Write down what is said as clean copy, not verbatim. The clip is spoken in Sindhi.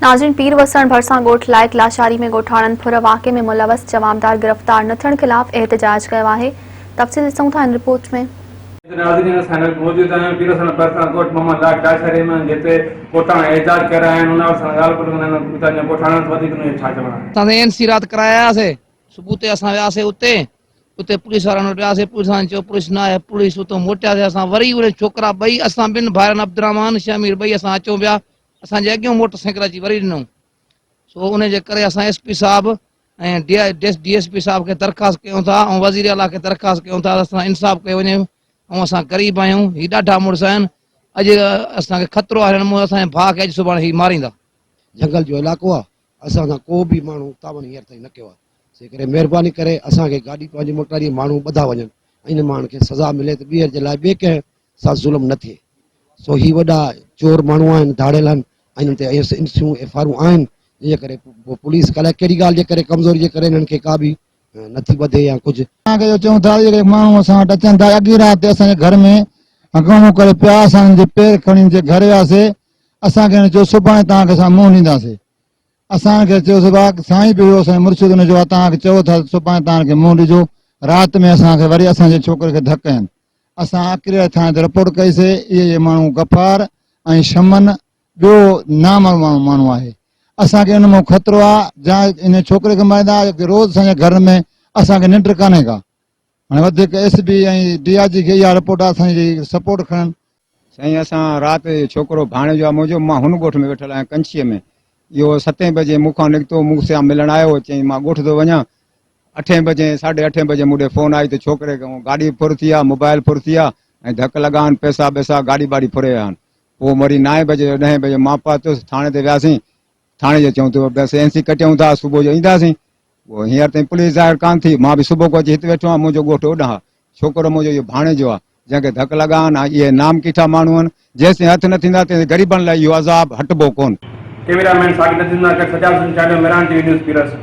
ناظرين پير وسڻ ڀرسان ڳوٺ لائق لاشاري ۾ ڳوٺاڻن ڦر واقعي ۾ ملوث جوابدار گرفتار نه ٿيڻ خلاف احتجاج ڪيو آهي تفصيل ڏسون ٿا هن رپورٽ ۾. ناظرين اسان هن وقت موجود آهيون پير وسڻ ڀرسان ڳوٺ محمد لائق لاشاري ۾ جتي ڳوٺاڻا احتجاج ڪري رهيا آهن ان حوالي سان ڳالهه ٻولهه ڪندا آهن اتان جا ڳوٺاڻن سان وڌيڪ انهن جو ڇا چوڻ آهي. اسان اين سي رات ڪرائي آياسي صبح تي اسان وياسي اتي اتي پوليس وارن وٽ وياسي پوليس وارن چيو پوليس نه آهي پوليس اتو موٽياسي اسان وري اهي ڇوڪرا ٻئي اسان ٻن ڀائرن عبدالرحمان شهمير ٻئي اسان اچون پيا اسان جي اڳيون موٽر سائيڪل اچي وري ڏنائون سو ان جي ڪري اسان ايس پي صاحب ۽ D I D S P صاحب کي درخواست ڪيون ٿا ۽ وزير اعليٰ کي درخواست ڪيون ٿا اسان انصاف ڪيو وڃي ۽ اسان غريب آهيون هي ڏاڍا مڙس آهن اڄ اسان کي خطرو آهي هنن اسان جي ڀاء کي اڄ سڀاڻي هي ماريندا. جهنگل جو علائقو آ اسان سان ڪو به ماڻهو تعاون هينئر تائين نه ڪيو آ سي ڪري مهرباني ڪري اسان کي گاڏي پنهنجي موٽرائي ماڻهو ٻڌا وڃن ۽ انهن ماڻهن کي سزا ملي ته ٻيهر جي لاء ٻئي ڪنهن سان ظلم نه ٿئي سو هي وڏا چور ماڻهو آهن ڌاڙيل آهن ۽ انهن تي ايس انسيون ايف آرون آهن جنهن جي ڪري پوء پوليس الائي ڪهڙي ڳالهه جي ڪري ڪمزوري جي ڪري انهن کي ڪا به نٿي ٻڌي يا ڪجهه. اسان کي اهو چئون ٿا ته جيڪي ماڻهو اسان وٽ اچن ٿا اڳي رات تي اسان جي گهر ۾ هنگامو ڪري پيا اسان انهن جي پير کڻي انهن جي گهر وياسي اسان کي هن چيو سڀاڻي توهان کي اسان منهن ڏينداسي اسان هن کي چيوسي ڀاء سائين به هيو اسان جو مرشد هن چيو توهان کي چئو ٿا سڀاڻي توهان کي منهن ڏجو رات ۾ اسان کي وري اسان جي ڇوڪري کي ڌڪ هنيائين اسان اڪريا ٿاڻي تي رپورٽ ڪئي سي اهي اهي ماڻهو غفار ۽ شمن ٻيو نامعلوم ماڻهو آهي اسان کي ان مان خطرو آ جا ان ڇوڪري کي ماريندا روز اسان جي گهر ۾ اسان کي ننڊ ڪانهي ڪا هاڻي وڌيڪ ايس بي ۽ ڊي I جي کي اها رپورٽ آ اسان جي سپورٽ کڻن. سائين اسان رات ڇوڪرو ڀاڻيجو آ منهنجو مان هن ڳوٺ ۾ ويٺل آهيان ڪنڇيء ۾ اهو ستين بجي مون کان نڪتو مون سان ملڻ آيو چيائين مان ڳوٺ ٿو وڃان اٺين بجي ساڍي اٺين بجي مون ڏي فون آئي ته ڇوڪري کان گاڏي ڦر ٿي آ موبائل ڦر ٿي آ ۽ ڌڪ لڳا آهن پئسا ٻئسا گاڏي ٻاڏي ڦري ويا آهن پوء وري نائين بجي جو ڏهين بجي مان پهتس ٿاڻي تي وياسين ٿاڻي جو چيون ته بس اين سي ڪٽيون ٿا صبح جو اينداسين پوء هينئر تائين پوليس ظاهر ڪانه ٿي مان به صبح کان اچي هت ويٺو آهيان منهنجو ڳوٺ اوڏانهن آهي ڇوڪرو منهنجو اهو ڀاڻيجو آهي جنهن کي ڌڪ لڳا آهن ۽ اهي نامڪيٺا ماڻهو آهن جيستائين هٿ نه ٿيندا تيستائين غريبن لاء اهو عذاب هٽبو ڪونه. ڪئميرا مين ساقي نظير سان گڏ Sajjad Hussain Chandio, Mehran T V news, Pirs.